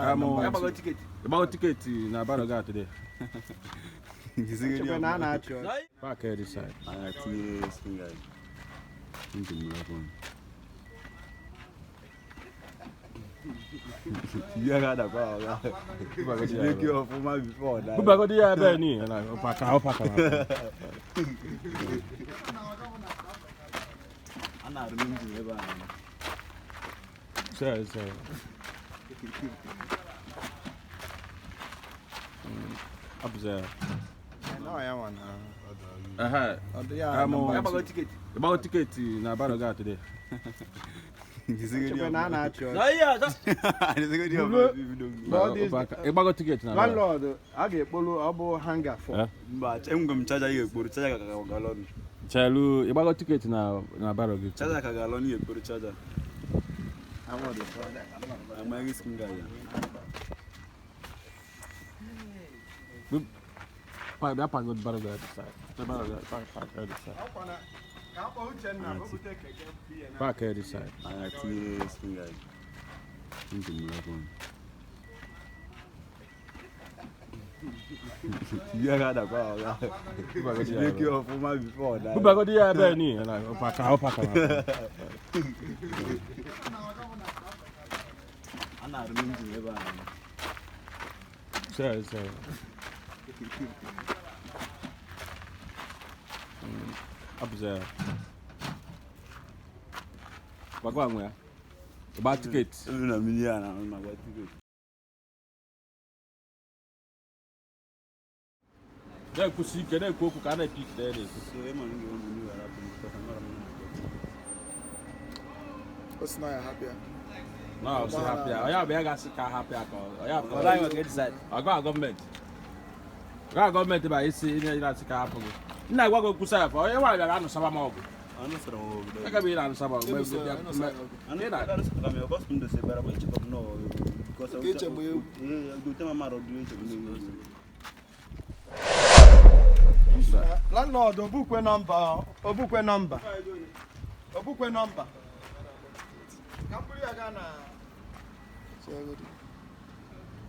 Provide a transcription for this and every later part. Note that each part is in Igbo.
Ịgbago ticket na Baroga today. Chekwa na a na-achị ọchị. Park here this side. Anya tinye screen guard. Ntị m lọkọ m. Ihe ga-adakwa ọga. Chineke ọfụma before that. Bubagodi ya ebe ni na ọpaka ọpaka. A na-arụ engine ebe a. Sorry, sorry. Up there. Nọ ya nwa na. Aha. Ọ dị ya nọmba. Ịgbago ticket na Baroga today. Chekwa na a na-achị ọchị. Ịgbago ticket na Baroga. Landlord, a ga-ekpolu ọ bụ hanga fọ. Eh? Mba, enwego m chaja ị ga-ekporo, chaja ka ga-alọ ọnụ. Chelu, ịgbago ticket na Baroga. Chaja ka ga-alọ ọnụ, ị ga-ekporo chaja. Amaghị screen guard ya. Park, bịa park Baroga this side. Baroga, park, park here this side. Ka akpọ Uchenna, o bute keke biya na. Park here this side. Anya tinye screen guard. Ntị m lọkọ m. Ihe ga-adakwa ọga. Chineke ọfụma before that. Bubagodi ya ebe ni na ọpaka ọpaka. A na-arụ engine ebe a. Sorry, sorry. Up there. Gbagwa nwe ya. Gba ticket. Elu na mmiri a na-arụ na gba ticket. Na-ekwusi ike na-ekwu okwu ka a na-epik na ya na-ekwu. So ịma na m ga-enwe mmiri ghara apụ m because amara m na O si na ya hapụ ya. Na ọ sị hapụ ya. Onye ọbịa ga-asị ka hapụ ya ka ọ ya bụ. Ọgwa gọọmenti. Ọgwa gọọmenti bụ isi ị na-asị ka hapụ gị. Nna gwa gị okwu sef, onye nwaanyị bịara anụsaba m ọgụ. Anụ sọrọ m obodo. Aka bụ ị na-anụsaba ọgụ. Anụ sọrọ m ya, ọkọsụ m dosebara, bụ echekwa m nọọ, because Ka eche m egwu. Ee, dote m amara ọdụ eche m n'egwu. Landlord, obukwe nọmba, obukwe nọmba. Obukwe nọmba. Ka m buru ya gaa na Chegodu.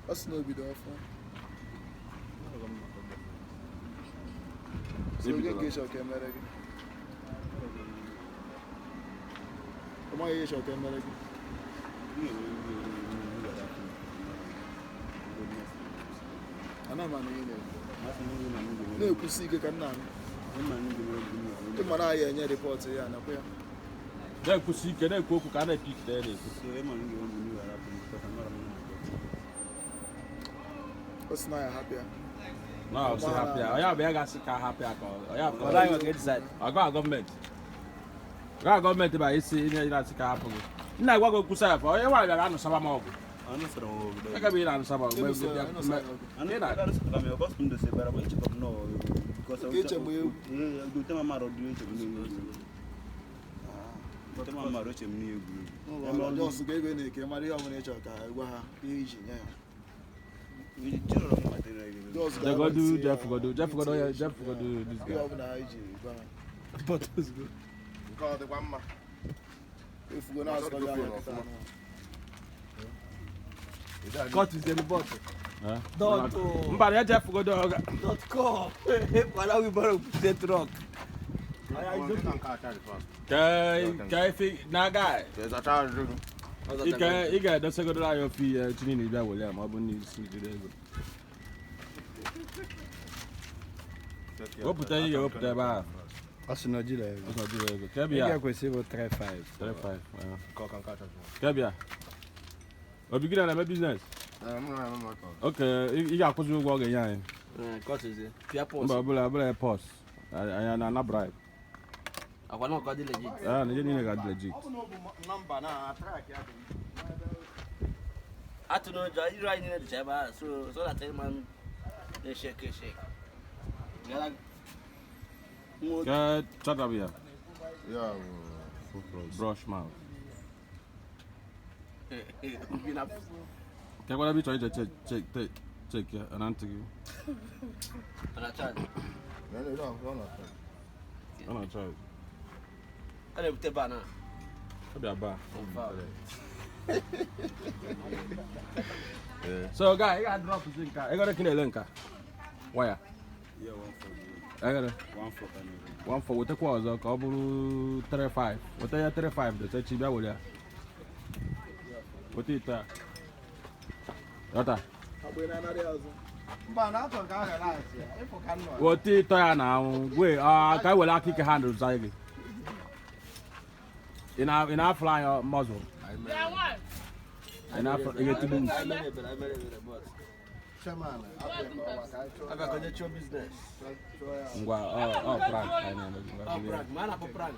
Ọ sị na obido ọfụ. So oge ka ịchọ ka emere gị. Ọ maghị ihe ịchọ ka emere gị. Ana m anụ ihe na-ekwu. Na-ekwusi ike ka m na-anụ. Ị ma na anyị enye rịpọtụ ya nakwa ya. Na-ekwusi ike na-ekwu okwu ka a na-epik na ya na-ekwu. So ịma na m ga-enwe mmiri ghara apụ m because amara m na O si na ya hapụ ya. Na ọ sị hapụ ya. Onye ọbịa ga-asị ka hapụ ya ka ọ ya bụ. Ọgwa gọọmenti. Ọgwa gọọmenti bụ isi ị na-asị ka hapụ gị. Nna gwa gị okwu sef, onye nwaanyị bịara anụsaba m ọgụ. Anụ sọrọ m obodo. Aka bụ ị na-anụsaba ọgụ. Anụ sọrọ m ya, ọkọsụ m dosebara, bụ echekwa m nọọ, because Ka eche m egwu. Ee, dote m amara ọdụ eche m n'egwu. Dote m amara eche m n'egwu. Jọs ka ego na-eke mara ihe ọbụla ị chọrọ ka gwa ha ihe iji nye ya. Just ga Jegodu, weta ya, Jeff Godu, Jeff Godu, ya, Jeff Godu, this ihe guy. ọbụla ha iji gwa ha. Nke ọ dịkwa mma. Efugo na-azụkọ gị ahịa kịta anụ. Cut is the bot. Eh? Dot o. Mba, ya Jeff Godu ọga. Dot com. Wala we borrow the truck. Ka ife na guy. Ike ị ga-edosegodo anyị ofe ihe echi niile bịa were ya ma ọ bụ na isi jiri ego. Wepụta ihe ga-ewepụta ebe ahụ. Ọ sị na ọ jiri ego. Ọsọ jiri ego. Ka Ego bịa. ekwesị ịbụ 35. 35. Ka bịa. Obi gị na-eme biznes? Ok, ị ga-akwụzi ụgwọ ọ ga-enye anyị. Cut is it. Pia Mba, pause. ọbụla ọbụla pọs. Anyị na-ana bribe. Akwa na ọkọ dị legit. Ah, na ihe niile ga-adị legit. Ọ bụ na ọ bụ nọmba na atrak ya dị. Atụ n'ụjọ, iru anyị niile dịcha ebe ahụ, so that any man dey shake shake. Gara nwa Ka chadab ya, Ya brush mouth. obi na Ka gwara bi chọrọ ije check check check check ya na ntị gị. na charge. Ọ na charge. A na-ebute ba na. Ọ bịa baa. Confirm. So guy, ị ga-adrọpụzi nka. Ego ole ka ị na-ele nka? Waya. Yeah, 1.4. Ego ole? 1.4 ka na-ere. 1.4 wetakwa ọzọ ka ọ bụrụ 3.5. Weta ya 3.5 dote chi bịa were ya. Weta ite a. Ghọta? Agba ị na-anarị azụ. Mba, na achọ ka a ghara asị ya. Ịfụ ka m nọ. Weta ite ya na anwụ. Gwe, ka e were aka ike ha ndụ zaa gị. Ị na-afụrụ anyị mọzụ. Ị na-afụrụ, ị ga-etigbu m. Chairman, abịa ka ọwa ka anyị chụọ Abịa ka onye chụọ biznes. chụọ ya. Ngwa, ọ prank anyị na-eme. Ngwa, Ọ bilie. prank, ma a na-akpọ prank.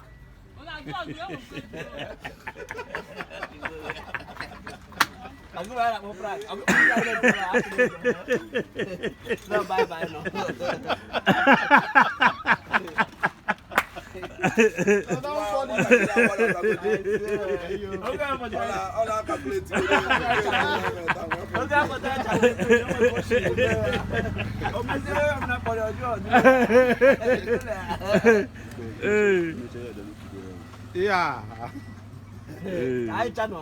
Agụrụ a na-akpọ prank. Agụrụ a na-akpọ prank. No, bye bye, no. Ọ na-akakuleti. Oge afọ taa chara o meziri onye ọbụla kpọrọ ọjọọ ọjọọ. Mechaa ya dọrọ ikide ya. Yeah. Anyị cha nọ.